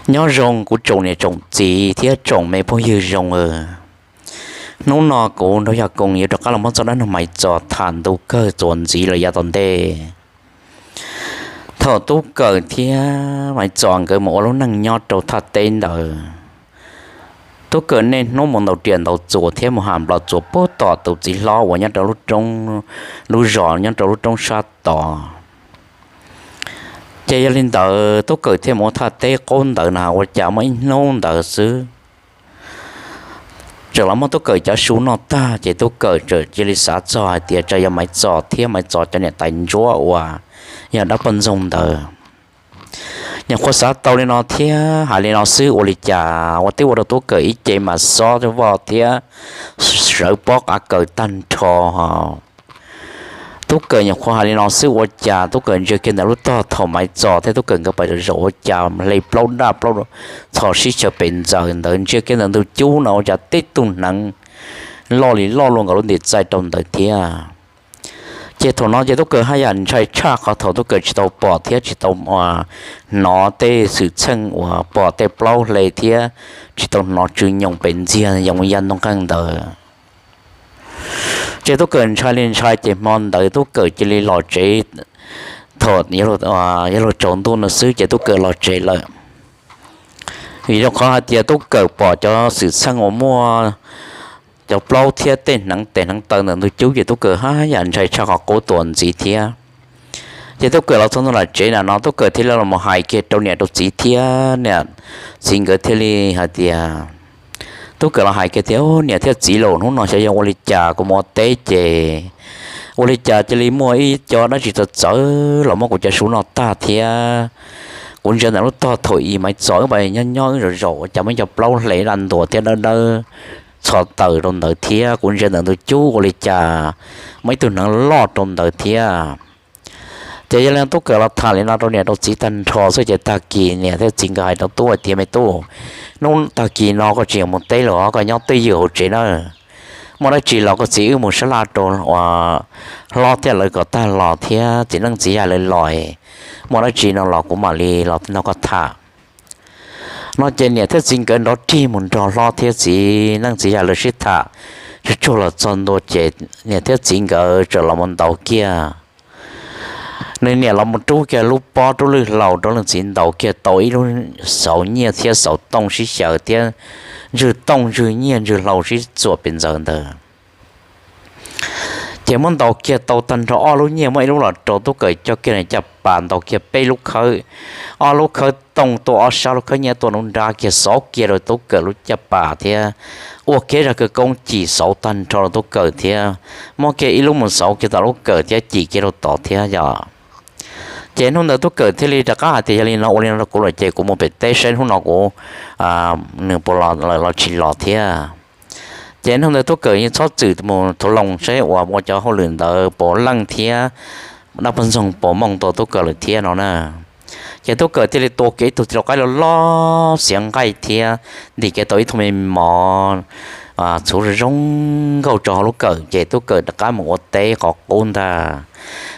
Nyob zoo kuv tsoom niam tsoom txiv thiab tsoom me phooj ywg zoo. Hnub no kuv Nraug Yaj Koos yuav rov qab los muab txoj dab neeg Maiv Txos tham ntu kawg txuas ntxiv lawm yav tom ntej. Thaum Tub Kawm thiab Maiv Txos nkawd mus ua lub neej nyob rau thaj teb ntawd, Tub Kawm niaj hnub mus ntaus riam ntaus txuas thiab mus ham nplos txuas pub tom tus txiv hlob uas nyob rau lub roob, lub zos nyob rau lub roob sab tod. Ces yog li ntawd Tub Kawm thiaj mus ua thaj teb qub ntawd na ua cas muaj ib hnub ntawd xwb, txawm los muab Tub Kawm cov su noj tag ces Tub Kawm txawm cia li xav txog hais tias tsam yog Maiv Txos thiab Maiv Txos cov niam tais ntsuab uas yog dab poj ntxoog ntawd. Nyuam qhuav xav tau li no thiab hais li no xwb ua li cas ua tib ua rau Tub Kawm ib ce mas xob voj thiab sawv pob qav kaws tag nrho. Tub Kawm nyuam qhuav hais li no xwb ua cas Tub Kawm ntsia kiag ntawm lub tog thaum Maiv Txos thiab Tub Kawm nkawd pais zaum ua cas hle plaub daj plaub txhos sib xyaw pes ntxaws ntawd, ntsia kiag ntawm ntug cub no ua cas tib tug hneev loj li loj luaj nkaus lub ntiv txaij rau ntawd thiab. Ces thaum no ces Tub Kawm haj yam ntshai tshaj qhov thaum Tub Kawm tsis tau pom thiab tsis tau hnov tej xwm txheej uas pom tej plaub hle thiab tsis tau hnov tsw nyoos pes ntxiag yoo ya ntoo qeej ntawd. Ces Tub Kawm ntshai li ntshai ces hmo ntawd Tub Kawm cia li los tsev. Thaum yuav luag tsaus ntuj no xwb ces Tub Kawm los tsev lawm, vim rau qhov hais tias Tub Kawm pom cov xwm txheej uas muaj cov plaub thiab tej hneev tes hneev taw ntawm ntug cub ces Tub Kawm haj yam ntshai tshaj qhov qub tuaj ntxiv thiab. Ces Tub Kawm los txog ntua nram tsev na no Tub Kawm thiaj li los hais kiag rau niam rau txiv thiab niam txiv nkawd thiaj li hais tias, Tub Kawm los hais kiag tias, Niam thiab txiv, los hnub no xyov yog ua li cas kuv mus ua teb ces ua li cas cia li muaj ib co dab tsi txawv txawv los muab kuv cov su noj tag thiab. Kuv ntsia ntawm lub tog thaum i Maiv Txos wb pais nyob nyob wb zaum zaum ua cas muaj ib co plaub hle daj ntuas thiab dawb dawb txhos taws rau ntawd thiab kuv ntsia ntawm ntug cub ua li cas muaj ib tug hneev loj rau ntawd thiab. Ces yog li Tub Kawm los tham li no rau niam rau txiv tag nrho xwb ces tag kis niam thiab txiv nkawd hais rau Tub hais tias, Me Tub, hnub tag kis no koj tsis yog mus teb lawm os, koj nyob twj ywm hauv tsev na. Muaj dab tsi los koj txiv wb mus sab laj rau uas hlob thiab lawv kom tag los thiab txiv neej txiv yaig lawv los, muaj dab tsi no los kuv mam li los nrog koj tham. No ces niam thiab txiv nkawd nrov rig mus nrog hlob thiab txiv neej txiv yaig lawv sib tham tsuag tsuag los txog ntua ces niam thiab txiv nkawd txawm los mus ntaus kiag. Nws niam los mus rub kiag lub pob rub lwj hlau rau leej txiv ntaus kiag tau ib lub xauv nyiaj thiab xauv tooj sib xyaw thiab ntswg tooj ntswg nyiaj ntswg hlau sib txuam pes ntxaws ntawd. Ces muab ntaus kiag tau tag nrho ob lub nyiaj, muaj ib lub los rau Tub Kawm coj kiag caj pas, ntaus kiag peb lub khawb, ob lub khawb tooj tuaj ob sab, lub khawb nyiaj tuaj nruab nrab kiag, xauv kiag rau Tub Kawm lub caj pas thiab ua kiag zaj khawv koob cim xauv tag nrho rau Tub Kawm thiab muab kiag ib lub mus xauv kiag tom Tub Kawm thiab cim kiag rau tod thiab yom. Ces hnub ntawd Tub Kawm thiaj li rov qab hais tias, Yog li no ua li no rau kuv lawm ces kuv mus pem teb saib hnub no kuv, nws puas los los tsis los thiab. Ces hnub ntawd Tub Kawm yeej txhob txwm mus thov loo saib uas ua cov hauj lwm ntawd puas leej thiab dab poj ntxoog puas mooj tau Tub Kawm lawm thiab no na. Ces Tub Kawm thiaj li tua kiag ib tug txiv lau qaib loj loj xiav nqaij thiab ntim kiag tau ib tug me mov txhuv zoo zoo nkauj rau hauv lub kawm ces Tub Kawm rov qab mus ua teb qhov qub ntag.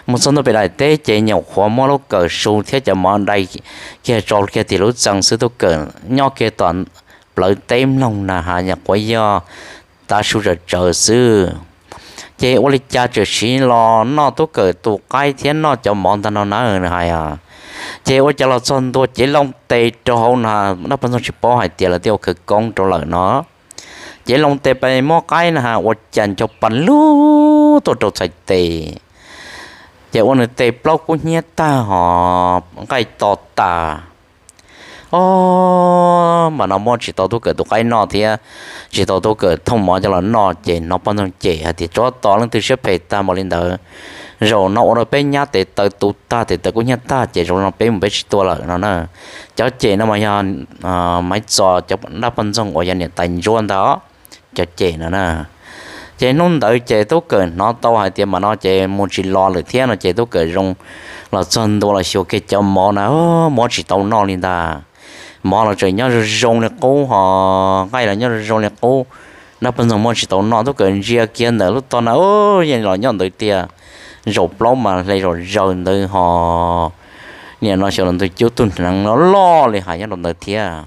Mus txog ntua pem daim teb ces nyuam qhuav muab lub kawm su thiab cov mov dai kiag tso kiag tim lub txee xwb, Tub Kawm nyob kiag tom plawv teb mloog na has nyuam qhuav yog tav su tsawm tsawv xwb. Ces ua li cas txawm siv los noj Tub Kawm tus qaib thiab noj cov mov ntag no na nws hais. Ces ua cas los txog ntua cev loo tes rau hauv na, dab poj ntxoog tsis paub hais tias lawv twb ua khawv koob rau lawm no. Cev loo tes pais muab qaib na has ua cas nco pa lug tuaj rau txhais tes. Ces ua nws tes plaub kub hnyiab tag hos nqaij to tas. Ob, mas no muab tsis tau Tub Kawm tus qaib noj thiab tsis tau Tub Kawm thooj mov coj los noj ces hnov poj ntxoog cem hais tias, Tsov tom leej twg siab phem tag npaum li ntawd. Zaum no ua rau peb nyab tes taw tu tag tes taw kub hnyiab tag ces zaum no peb mus peb tsis tua lawm no na. Cov cem no mas yog Maiv Txos cov dab poj ntxoog uas yog niam tais ntsuab ntag os, cov cem no na. Ces hnub ntawd ces Tub Kawm hnov tau hais tias mas no ces mus tsis los lawm thiab no ces Tub Kawm zoo los txog ntua los xyuas kiag cov mov na, muab tsis tau noj li ntag. Mov los tseem nyob zoo zoo li qub hos nqaij los nyob zoo zoo li qub. Dab poj ntxoog muab tsis tau noj, Tub Kawm ntsia kiag ntawm lub tog na, yeej los nyob ntawd tiag. Zaum plaub mas hle zom zaws ntawd hos Nim no xyov los ntug cub tug hneev no loj li hais nyob rau ntawd thiab.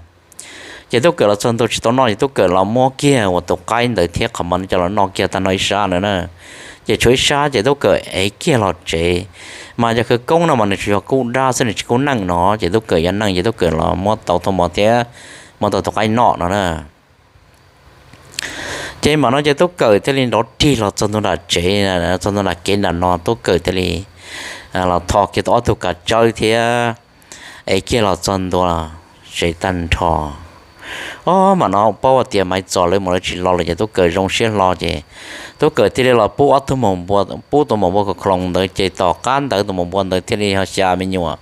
Ces Tub Kawm los txog ntua tsis tau noj ces Tub Kawm los muab kiag uas tus qaib ntawd thiab qhov mov coj los noj kiag tag nrho ib sab ntawd na. Ces tshuav ib sab ces Tub Kawm ev kiag los tsev. Mas yog khawv koob no mas nws tsuas yog kub dab xwb, nws tsis kub neej no, ces Tub Kawm yog neej ces Tub Kawm los muab tau tau mov thiab muab tau tus qaib noj no na. Ces mam no ces Tub Kawm thiaj li nrov rig los txog ntua nram tsev, txog ntua nram kev nram no Tub Kawm thiaj li los tho kiag tau ob tug kav tsawb thiab ev kiag los txog ntua tsev tag nrho. Ob mam no paub tias Maiv Txos lawv mus lawv tsis los lawm ces Tub Kawm zoo siab hlo ces Tub Kawm thiaj li los pub ob tug maum npua, pub tus maum npua kom khloos ntawd ces tom qab ntawd tus maum npua ntawd thiaj li ho xya me nyuam.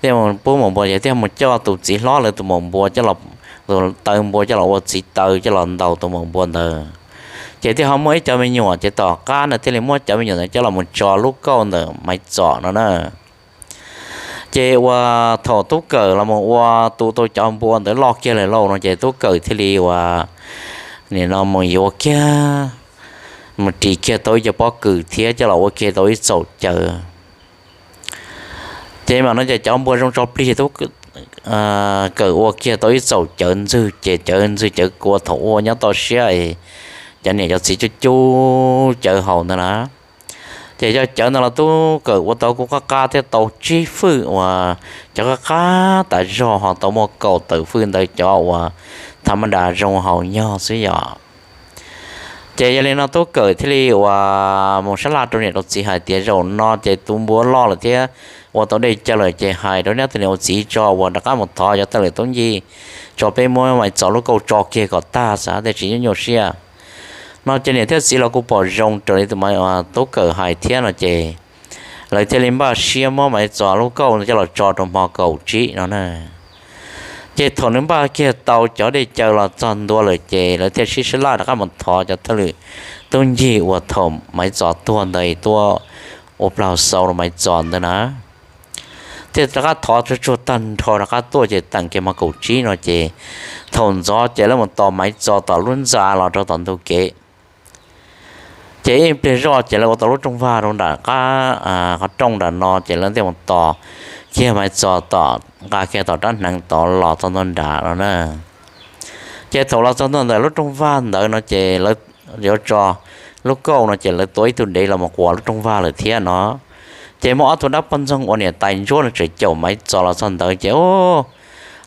Thiaj pub maum npua ces thiaj mus coj tus txiv hlob lawv tus maum npua coj los, tus taw npua coj los ua txiv taw coj los ntaus tus maum npua ntawd. Ces thiaj ho muaj ib cov me nyuam ces tom qab ntawd thiaj li muab cov me nyuam ntawd coj los mus tso lub kauj ntawm Maiv Txos no na. Ces uas thaum Tub Kawm los mus ua tu tau cov npua ntawd loj kiag lawm lauj no ces Tub Kawm thiaj li uas nim no mus yuav kiag, mus ris kiag tau ib co pob kws thiab coj los ua kiag tau ib txaum cawv. Ces mam no ces cov npua zoo tso plig ces Tub Kawm ua kiag tau ib txaum cawv ntxwg ces cawv ntxwg cawv kua thaum ua nyob toj siab cov niam cov txiv cub cub cawv haus ntawd na. Ces cov cawv ntawd los Tub Kawm ua tau kuj qab qab thiab tau tsib fwj uas cov qab qab tas zog ho tau muaj kaum tawm fwj ntawd cov uas tha ma das zoo haus nyog xwb yom. Ces yog li no Tub Kawm thiaj li uas mus sab laj rau niam rau txiv hais tias zaum no ces tus npua loj lawm thiab ua tau dej cawv lawm ces hais rau neb tus niam ua txiv tso uas rov qab mus thov cov thawj lwm tub ncig tso peb muab Maiv Txos lub kauj tso kiag kom tag xav tej tsis nyuaj nyuaj siab no ces niam thiab txiv los kuj pom zoo raws li tus Tub Kawm hais thiab no ces lawv thiaj li npaj siab muab Maiv Txos lub kauj coj los tso rau hmo kaum tsib no na. Ces thaum nws npaj kiag tau cov dej cawv los txog ntua lawm ces lawv thiaj sib sab laj rov qab mus thov cov thawj lwm tub ncig uas thaum Maiv Txos tuag ntawd tuaj ua plaub xau rau Maiv Txos ntawd na. Thiaj rov qab thov tsuag tsuag tag nrho rov qab tuaj ces teem kiag hmo kaum tsib no ces thaum ntxov ces lawv mus tos Maiv Txos tom lub ntxa los rau tom ntug kev. Ces ib pliag zoj ces lawv ua tau lub rooj vag rau nram qab qhov rooj nram no ces lawv thiaj mus tos kiag Maiv Txos tom, nqa kiag tom rab hneev tod los txog ntua nrad no na. Ces thaum los txog ntua ntawm lub rooj vag ntawd no ces lawv yuav tso lub kauj no ces lawv tua ib tug dev los mus quas lub rooj vag lawm thiab no. Ces muaj ob tug dab poj ntxoog ua niam tais ntsuab no tseem caum Maiv Txos los txog ntawd ces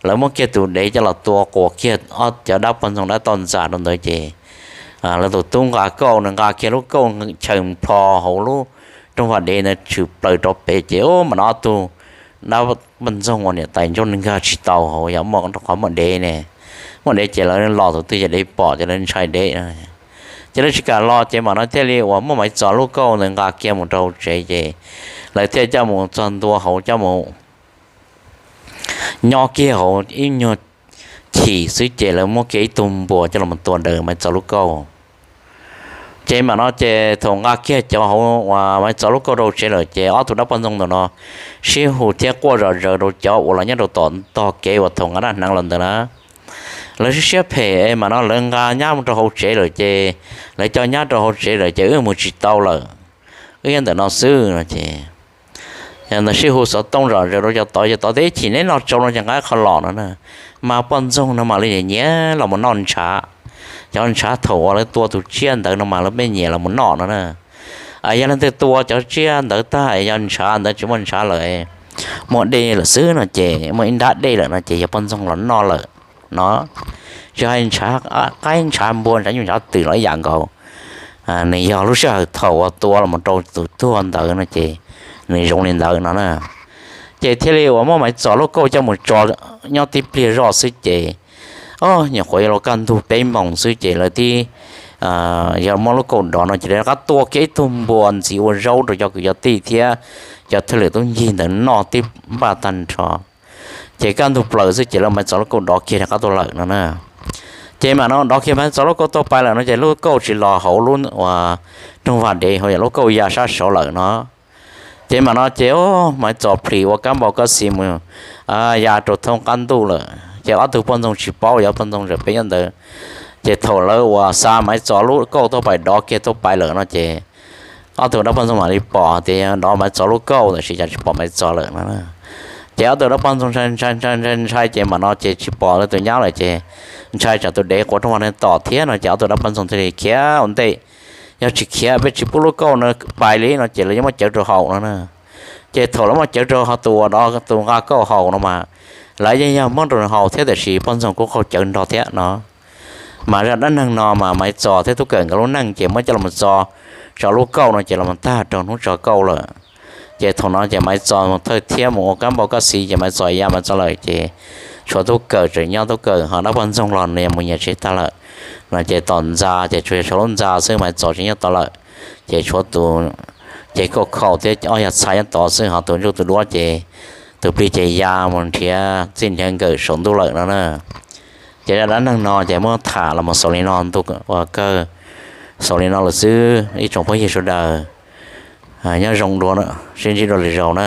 lawv muab kiag tus dev coj los tua quas kiag ob cov dab poj ntxoog dab toj ntxas rau ntawd ces lawv tus tub nqa kauj nws nqa kiag lub kauj chaws nplho hauv lub rooj vag dev ntawd tshwm plaws rau pem ces mam no ob tug dab poj ntxoog ua niam tais ntsuab nkag tsis tau hauv yog muaj rau qhov muaj dev ne. Muaj dev ces lawv los tus twg yog dev pom ces lawv ntshai dev. Ces lawv tsis kam los ces mam no thiaj li uas muab Maiv Txos lub kauj ntawd nqa kiag mus rau hauv tsev ces lawv thiaj coj mus txog ntua hauv coj mus nyob kiag hauv ib nyuag chim xwb ces lawv muab kiag ib tug npua coj los tua daws Maiv Txos lub kauj. Ces mam no ces thaum nqa kiag cov hauv uas Maiv Txos lub kauj rau tsev lawm ces ob tug dab poj ntxoog ntawm no sib hu thiab quaj zom zaws rau cov uas los nyob rau tom ntog kev uas thaum nqa rab hneev los ntawd na. Lawv siab siab phem es mam no lawv nqa nyab mus rau hauv tsev lawm ces lawv coj nyab rau hauv tsev lawm ces wb mus tsis tau lawm, wb nyob ntawm no xwb no ces ntawd sib hu xov tooj zom zaws rau cov tod, cov tod tias ib chim neb noj tsau no ces nqa qhov los no na. Mas poj ntxoog no mam li nyiam nyiam los mus noj ntshav. Cov ntshav thaum uas lawv tua tus tsiaj ntawd no mas lawv pheej nyiam los mus noj no na. Yog leej twg tua cov tsiaj ntawd tag es yog ntshav ntawd tsis muaj ntshav lawm, muaj dej lawm xwb no ces muaj ib nrab dej lawm no ces yog poj ntxoog los noj lawm no. Tsis hais ntshav qaib ntshav npua ntshav nyuj ntshav twm los ib yam nkaus. Nws yog lub sij hawm thaum uas tua los mus rau tus tuag ntawd no ces nws zoo li ntawd no na. Ces thiaj li uas muab Maiv Txos lub kauj coj mus tso nyob tib pliag zoj xwb ces o nyuam qhuav yuav luag kaj ntug peb moos xwb ces lawv tib yog muab lub kauj dov no ces lawv rov qab tua kiag ib tug npua ntxiv ua zaub rau cov kwv cov tij thiab cov thawj lwm tub ncig ntawd noj tib npaj tag nrho. Ces kaj ntug plaws xwb ces lawv Maiv Txos lub kauj dov kiag rov qab tuaj lawm no na. Ces mam no dov kiag Maiv Txos lub kauj tuaj pais lawm no ces lub kauj tsis los hauv lub uas rooj vag dev hauv yog lub kauj ya sab saud lawm no. Ces mam no ces Maiv Txos plhis ua kab npau kab xis mus ya rau thoob qab ntuj lawm ces ob tug poj ntxoog tsis paub, yog poj ntxoog ntawm peb nyob ntawd. Ces thaum lawv uas xa Maiv Txos lub kauj tuaj pais dov kiag tuaj pais lawm no ces ob tug dab poj ntxoog mam li pom tias dov Maiv Txos lub kauj tab sis cas tsis pom Maiv Txos lawm no. Ces ob tug dab poj ntxoog ntshai ntshai ntshai ntshai ces mam no ces tsis pom tus nyab lawm ces ntshai tsam tus dev quav rooj vag tom thiab no ces ob tug dab poj ntxoog thiaj li khiav ua ntej. Yog tsis khiav peb tsis pub lub kauj no pais li no ces lawv yuav muab cawv rau haus no na. Ces thaum lawv muab cawv rau haus tus uas tus nqa kauj haus no mas lawv yeej yog muab rau nws haus thiab tiam sis poj ntxoog kuj qaug cawv nrog thiab no. Mas zaj dab neeg no mas Maiv Txos thiab Tub Kawm nkawd lub neej ces muab coj los txo tso lub kauj no ces los tag rau hnub tso kauj lawm. Ces thaum no ces Maiv Txos mus thawj thiab mus ua kab npauj kab xis ces Maiv Txos ya Maiv Txos lawm ces tshuav Tub Kawm tseem nyob, Tub Kawm ho dab poj ntxoog los nws mus nyias tsev tag lawm. No ces tom ntxa ces tsuas yog tshuav lub ntxa xwb, Maiv Txos tseem nyob tod lawm. Ces tshuav tus ces kauj khaum thiab ob yog txha nyob tod xwb, ho tus ntsuj tus duab ces tus plig ces ya mus nrhiav txij nrhiav nkawm saum ntuj lawm no na. Ces zaj dab neeg no ces muab tham los mus xaus li no ntu ua kawg, xaus li no lawm xwb ib tsoom phooj ywg sawv daws. Nyob zoo dua, sib ntsib dua lwm zaus na.